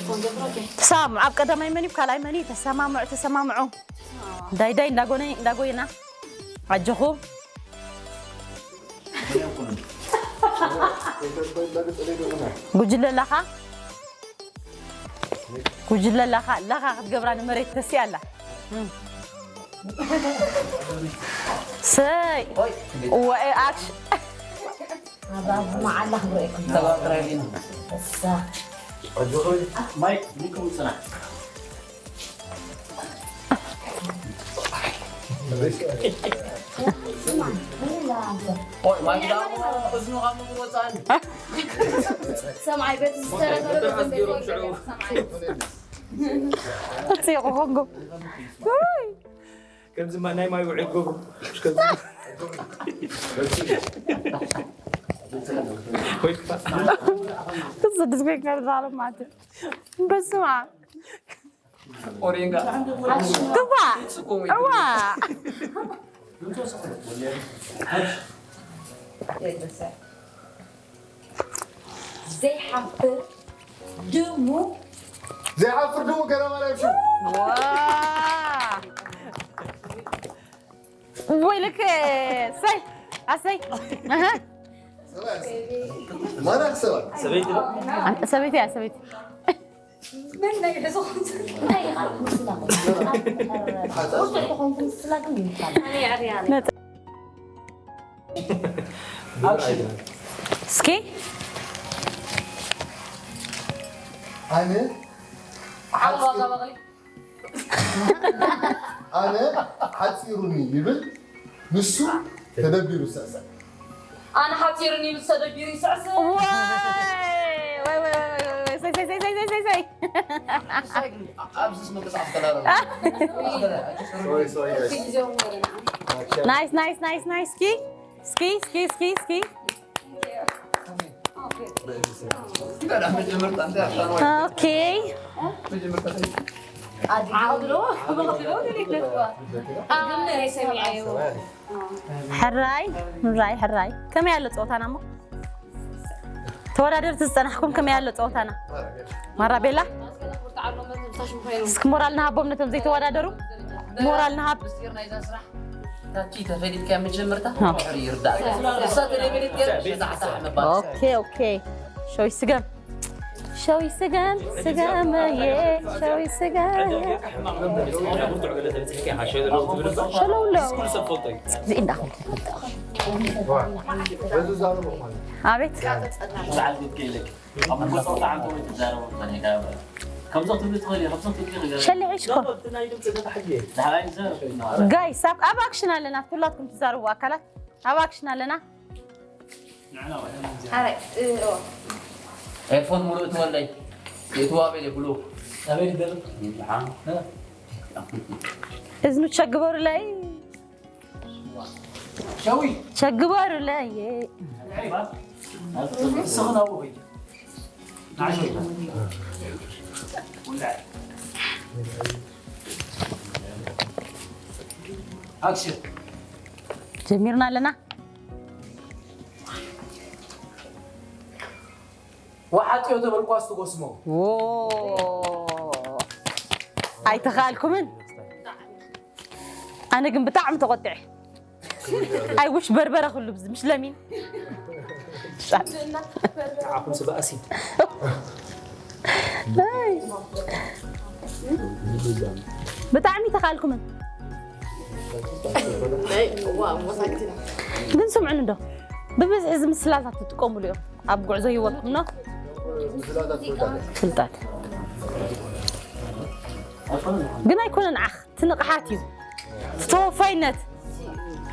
ተሰማምዑ። ኣብ ቀዳማይ መን እዩ፣ ካልኣይ መን እዩ? ተሰማምዑ፣ ተሰማምዑ። ዳይ ዳይ እንዳጎነ-፣ እንዳጎየና። ኣጆኹም። ጉጅለ ላኻ፣ ጉጅለ ላኻ፣ ላኻ ክትገብራ ንመሬት ተሲኣ ኣላ። እም። ሰይ። ወ-፣ ኣክሽ-፣ ኣዛ መዓላ ክንርእየኩም። ተባብራይ ዲና። እሳ። ማይክ፣ ሚክሮ ጽናሕ። ቆይ፣ ማይክ ዳሞ እዝኑ ካብ ምጉር ወጻኒ። ሰምዓይ ቤት ዝተረፈ ቤት ሰምዓይ። እጽይ ኮንጎ። ውይ። ከምዚ ማ-፣ ናይ ማይ ውዒ ገብሩ። ከምዚ። ወይ ክፋ-፣ ስድስት ቤት ጋር ዛለም ማለት። በስመ ኣብ። ኦሬንጋ። ግባ። ስቁም። እዋ። ዘይሓፍር ድሙ። ዘይሓፍር ድሙ ገረማ ናይ ሽው። ዋ። ወይልክ፣ ሰይ፣ ኣሰይ። ኣሃ። ሰበይ፣ ማራ ሰበይ። ሰበይቲ ዶ? ኣን-፣ ሰበይቲ እያ፣ ሰበይቲ። መን ናይ ሕዞ? ናይ ቃል ምስላ። ውስጥ ተኾንኩም ምስላ ግን ይባላል። ነጥ-፣ እስኪ። ኣነ ዓቢ ዋጋ በቕሊ። ኣነ ሓጺሩኒ ይብል፣ ንሱ ተደቢሩ ይስዕስዕ። ኣነ ሓጺሩኒ ይብል፣ ተደቢሩ ይስዕስዕ። ዋይ! ዋይ፣ ዋይ፣ ዋይ፣ ዋይ፣ ዋይ፣ ሰይ፣ ሰይ፣ ሰይ። ኣብዚስ መተጻዕት ከላረ። ሶሪ፣ ሶሪ፣ ጋይስ። ናይስ፣ ናይስ፣ ናይስ፣ ናይስ። እስኪ፣ እስኪ፣ እስኪ፣ እስኪ፣ እስኪ። ኦኬ። ሕራይ፣ ሕራይ፣ ሕራይ። ከመይ ኣሎ ጸወታና እሞ? ተወዳደርቲ ዝጸናሕኩም ከመይ ኣሎ ጸወታና? ማራ ቤላ? እስኪ ሞራል ንሃቦም ነቶም ዘይተወዳደሩ። ሞራል ንሃብ። ምስጢር ናይዛ ስራሕ ታቺ ተፈሊጥካ መጀመርታ አዎ። ድሕሪ ይርዳእ። እሳ ተለበለጥያ ብዛዕታ መባል። ኦኬ፣ ኦኬ። ሸው ይስገም። ሸው ይስገም፣ ስገመየ። ሸው ይስገም። ሸለውለው። እዚ እንዳኹም ትፈልጡ። ኣቤት። ኣብ መንጎ ጸወታ ዓንተ ወይ ትዛረቡ ጸኒሕካ ነበረ። ከምዞም ትብሊ ትኽእል ኢኻ፣ ከምዞም ትብሊ ትኽእል ኢኻ። ሸሊዒ ሽኮር። ዳሕራይ ንዘረብ ኢና። ጋይስ፣ ኣብ፣ ኣብ ኣክሽን ኣለና፣ ኩላትኩም ትዛረቡ ኣካላት፣ ኣብ ኣክሽን ኣለና። ንዕና ዋሕና ንዘረብ። ሓራይ፣ እ፣ ኦ። ኤርፎን ሙሉእ ትወለይ። የትዋቤል የብሉ። ኣቤል ይደርብ። ይምሓ። እዝኑ ቸግበሩለይ። ሸዊ። ቸግበሩለይ። ስኽን ኣብኡ ኸይዱ። ንዓይ። ውላዕ። ኣክሽን። ጀሚርና ኣለና። ወሓጥዮ ተበልኳስ ትጎስሞ። ዎ። ኣይተኻልኩምን። ኣነ ግን ብጣዕሚ ተቖጢዐ። ኣይ ውሽ በርበረ ኩሉ ብዝ-፣ ምሽ ለሚን። ንዓኹም ስባእሲ። ኣይ። ብጣዕሚ ተኻልኩምን። ግን ስምዑኒ እንዶ። ብብዝሒ እዚ ምስላታት ትጥቀሙሉ እዮም ኣብ ጉዕዞ ህይወትኩም፣ ኖ? ፍልጠት። ግን ኣይኮነን ዓኽ። እቲ ንቕሓት እዩ። እቲ ተወፋይነት።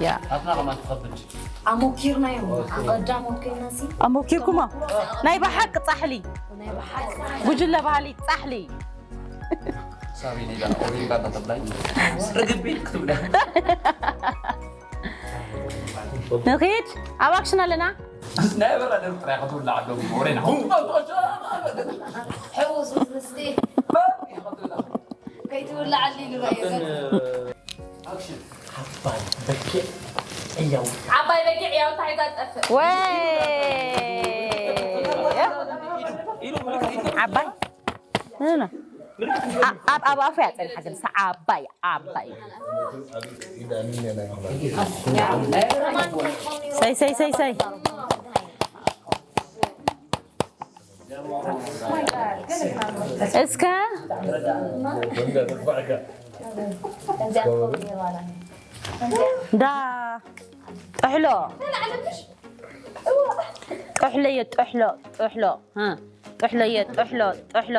ያ። ኣትና ከማን ትኸብድ። ኣሞኪርናዮም። ኣቐዳ ኣሞኪርና ሲ። ኣሞኪርኩሞ። ናይ ብሓቂ ጻሕሊ። ናይ ብሓቂ። ጉጅለ ባህሊ ጻሕሊ። ሳቢ ሊዳ፣ ኦሪንካ ተተብላይ። ርግቢ ክትብላ። ንኺድ፣ ኣብ ኣክሽን ኣለና። ናይ በራ ደርብ ጥራይ ክትውላዕ ኣለዎ። ወሬና። ሕውስ ምስ ምስቲ። ከይትውላዕ ኣሊሉ ረኣየ። ኣክሽን። ዓባይ በጊዕ ዕያው። ዓባይ በጊዕ ዕያው እንታይ ዛጠፍእ? ወይ! ዓባይ። ኖ፣ ኖ። ኣ-፣ ኣብ፣ ኣብ ኣፉ እያ ጸኒሓ፣ ግን ሰዓባ እያ፣ ዓባ እያ። ሰይ፣ ሰይ፣ ሰይ፣ ሰይ። እስከ እንዳ ጥሕሎ። ጥሕሎ እየ፣ ጥሕሎ፣ ጥሕሎ። እ፣ ጥሕሎ እየ፣ ጥሕሎ፣ ጥሕሎ።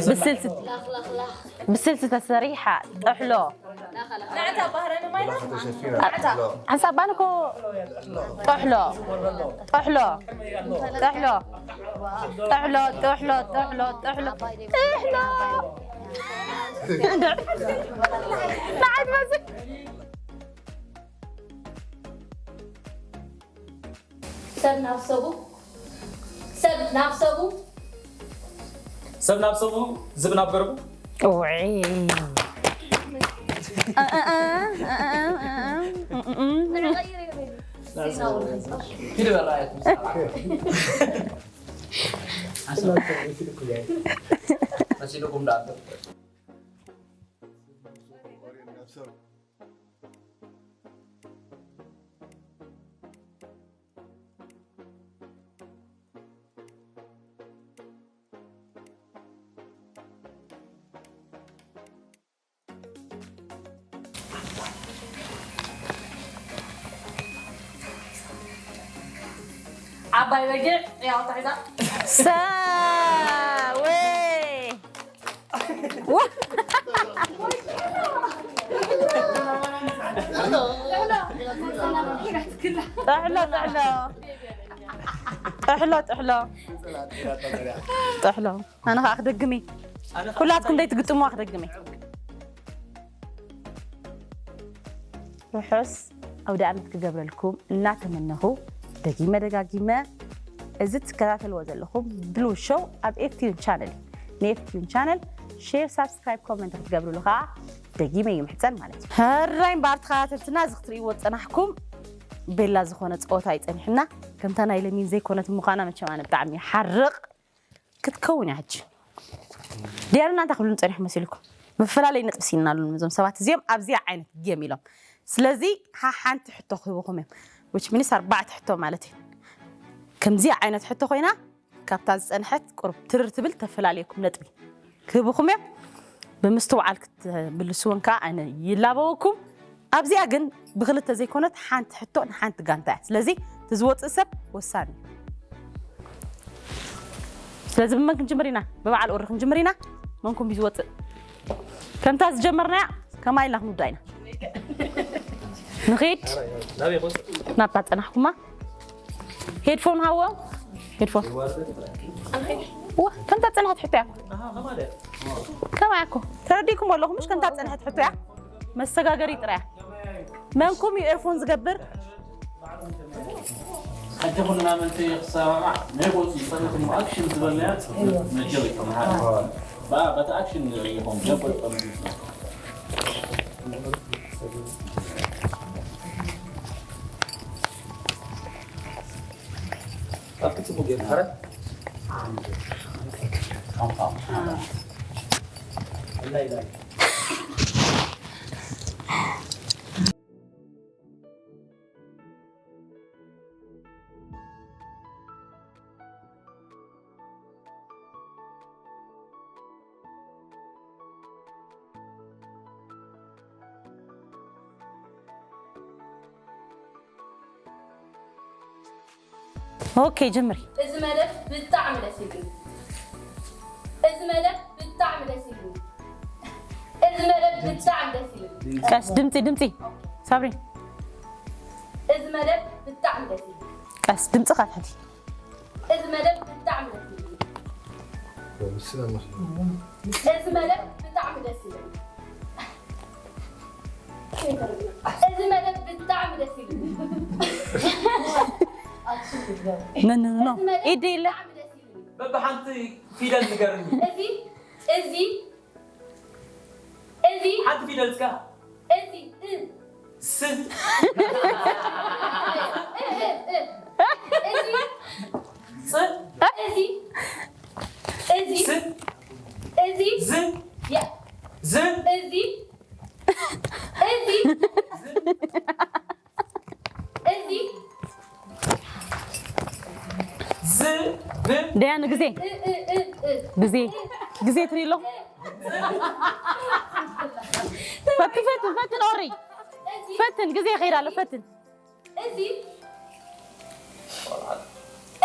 ብስልሲ፣ ብስልሲ ተሰሪሓ ጥሕሎ። ሓንሳብ ባን እኮ ጥሕሎ፣ ጥሕሎ፣ ጥሕሎ፣ ጥሕሎ፣ ጥሕሎ፣ ጥሕሎ፣ ጥሕሎ፣ ጥሕሎ። ንዓይ ትመስል። ሰብ ናብ ሰቡ፣ ሰብ ናብ ሰቡ። ሰብ ናብ ሰቡ፣ ዝብ ናብ ገርቡ። ውዒ። ኪድ በራየት መሲልኩም ዳኣ። ዓባይ በጊዕ ያው ተሒዛ። ሰ-፣ ወይ። ዋ። ጥሕሎ፣ ጥሕሎ። ጥሕሎ፣ ጥሕሎ። ጥሕሎ። ኣነ ኸዓ ክደግም እየ። ኩላትኩም ደይ ትግጥሙዋ ክደግም እየ። ርሑስ ኣውደ ኣመት ክገብረልኩም እናተመነኹ፣ ደጊመ ደጋጊመ፣ እዚ ትከታተልዎ ዘለኹም ብሉ ሾው ኣብ ኤፍቲዩን ቻነል እዩ። ንኤፍቲዩን ቻነል ሼር፣ ሳብስክራይብ፣ ኮመንት ክትገብሩሉ ኸዓ ደጊመ ይምሕጸን ማለት እዩ። ሕራይ እምበኣር ተኸታተልትና፣ እዚ ክትርእይዎ ዝጸናሕኩም ቤላ ዝኾነ ጸወታ እዩ ጸኒሑና። ከምታ ናይ ለሚን ዘይኮነት ምዃና መቸም ኣነ ብጣዕሚ ይሓርቕ። ክትከውን እያ ሕጂ። ዲያና እንታይ ክብሉ ጸኒሑ መሲልኩም? መፈላለይ ነጥቢ ሲንናሉ እዞም ሰባት እዚኦም ኣብዚኣ ዓይነት ጌም ኢሎም። ስለዚ ሓ-፣ ሓንቲ ሕቶ ክህብኹም እዮም። Which means ኣርባዕተ ሕቶ ማለት እዩ። ከምዚኣ ዓይነት ሕቶ ኮይና፣ ካብታ ዝጸንሐት ቁሩብ ትርር ትብል ተፈላለየኩም ነጥቢ ክህብኹም እዮም። ብምስትውዓል ክትምልስወን ከኣ ኣነ ይላበወኩም። ኣብዚኣ ግን ብክልተ ዘይኮነት ሓንቲ ሕቶ ንሓንቲ ጋንታ እያ። ስለዚ እቲ ዝወጽእ ሰብ ወሳኒ እዩ። ስለዚ ብመን ክንጅምር ኢና? ብበዓል ኦሪ ክንጅምር ኢና። መንኩም እዩ ዝወጽእ? ከምታ ዝጀመርናያ ከማይ ኢልና ክንውዳ ኢና። ንኺድ። ናብታ ጸናሕኩማ። ሄድፎን ሃዎ። ሄድፎን። ዋ፣ ከምታ ጸንሐት ሕቶ እያ። ከማይ እኮ። ተረዲእኩም ኣለኹም፣ ምሽ ከምታ ጸንሐት ሕቶ እያ። መሰጋገሪ ጥራይ እያ። መንኩም እዩ ኤርፎን ዝገብር? ሕጂ ኩልና ምእንቲ ክሰማማዕ ናይ ጎንፂ ዝፀንሕኩም ኣክሽን ዝበልናያ መጀመርያ ይኹን። በ-፣ በቲ ኣክሽን ንርኢ ይኹን። ጀምር። ኣብቲ ጽቡቅ ጌርካ። ኣረ? ኦኬ፣ ጀምሪ። እዚ መደብ ብጣዕሚ ደስ ይብል። እዚ መደብ ብጣዕሚ ደስ ይብል። እዚ መደብ ብጣዕሚ ደስ ይብል። ቀስ፣ ድምፂ፣ ድምፂ። ሳብሪ። እዚ መደብ ብጣዕሚ ደስ ይብል። ቀስ፣ ድምፂ ካትሕቲ። እዚ መደብ ብጣዕሚ ደስ ይብል። እዚ መደብ ብጣዕሚ ደስ ይብል። እዚ መደብ ብጣዕሚ ደስ ይብል። ኖ፣ ኖ፣ ኖ። እዚ መደብ ኢድ የለ። ብጣዕሚ ደስ ይብል። በብሓንቲ ፊደል ንገርኒ። እዚ፣ እዚ፣ እዚ። ሓንቲ ፊደል እስከ። እዚ፣ እ። ስ። እ፣ እ፣ እ፣ እ። እዚ። ፅ። እዚ። እዚ። ስ። ደያ ንግዜ ግዜ ግዜ ትርኢ ኣለኹ። ፈትን ፈትን ፈትን ኦሪ ፈትን ግዜ ይኸይድ ኣሎ ፈትን። እዚ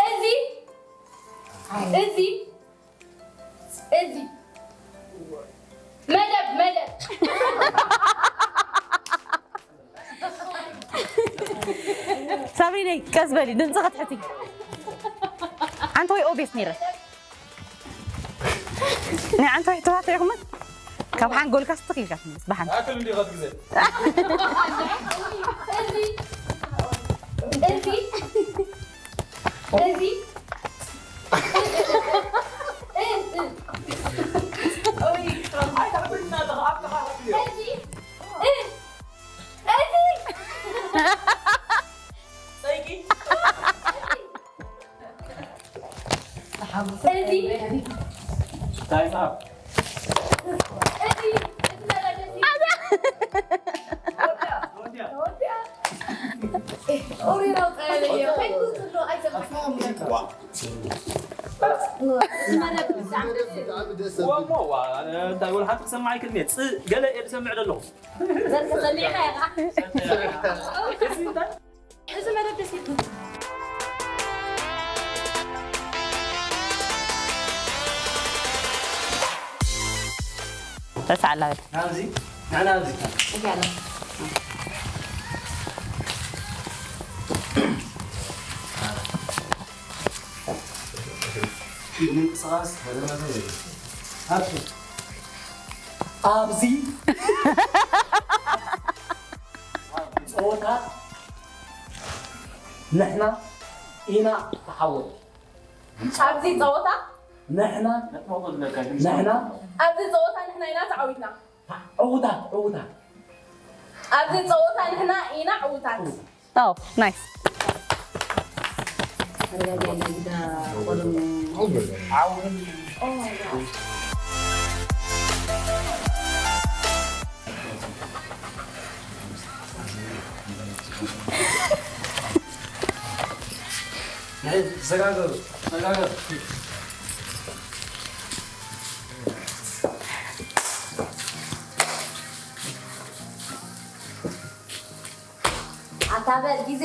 እዚ እዚ እዚ መደብ መደብ ሳብሪነይ ቀስ በሊ ድምፂ ክትሕቲ። ዓንተወይ ኦቤስ ነይረ። ናይ ዓንተወይ ሕቶታት ርኢኹመን? ካብ ሓንጎልካ ስትኽ ኢልካ ትምልስ ብሓንቲ። ኣክል እንዲኻ ትግዘ እዚ እዚ እዚ እንታይ ወላ ሓንቲ ክሰማዕ ኣይክእልን እየ። ፅ- ገለ እየ ዝሰምዕ ዘለኹ። ዘርካ ሰሚዕካ ኢኻ እዚ እንታይ? እዚ መደብ ደስ ይብል። ረሳዕ ኣላ በል። ናብዚ ንዕና ኣብዚ እዚኣ ኣላ። ምንቅስቃስ ተደረገ ወይ ኣብሽር ኣብዚ ፆታ ንሕና ኢና ተሓወል ኣብዚ ፀወታ ንሕና ንሕና ኣብዚ ፀወታ ንሕና ኢና ተዓዊትና። ዕውታት ዕውታት ኣብዚ ፀወታ ንሕና ኢና ዕውታት። Oh, nice. ተዘጋገሩ ተዘጋገሩ ኣታ በል ግዜ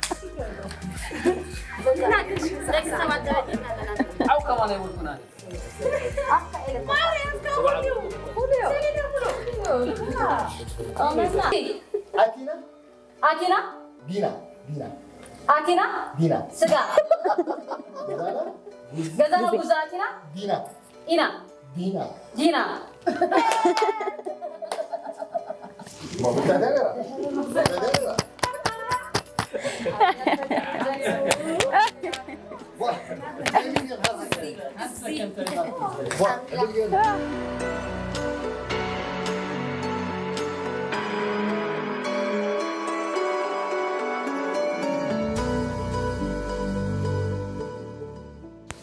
ሓው ከማን ኣይወድኩና ኣቲና ኣቲና ዲና ዲና ኣቲና ዲና ስጋ ገዛና ገዛና ጉዛ ኣቲና ዲና ኢና ዲና ዲና ተደረራ ተደረራ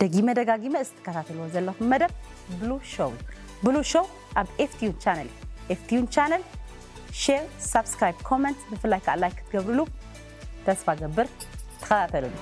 ደጊመ ደጋጊመ እዚ ትከታተልዎ ዘለኹም መደብ ብሉ ሾው እዩ። ብሉ ሾው ኣብ ኤፍቲዩን ቻነል እዩ። ኤፍቲዩን ቻነል ሼር፣ ሳብስክራይብ፣ ኮመንት ብፍላይ ከዓ ላይክ ክትገብርሉ ተስፋ ገብር። ተኸታተሉኒ።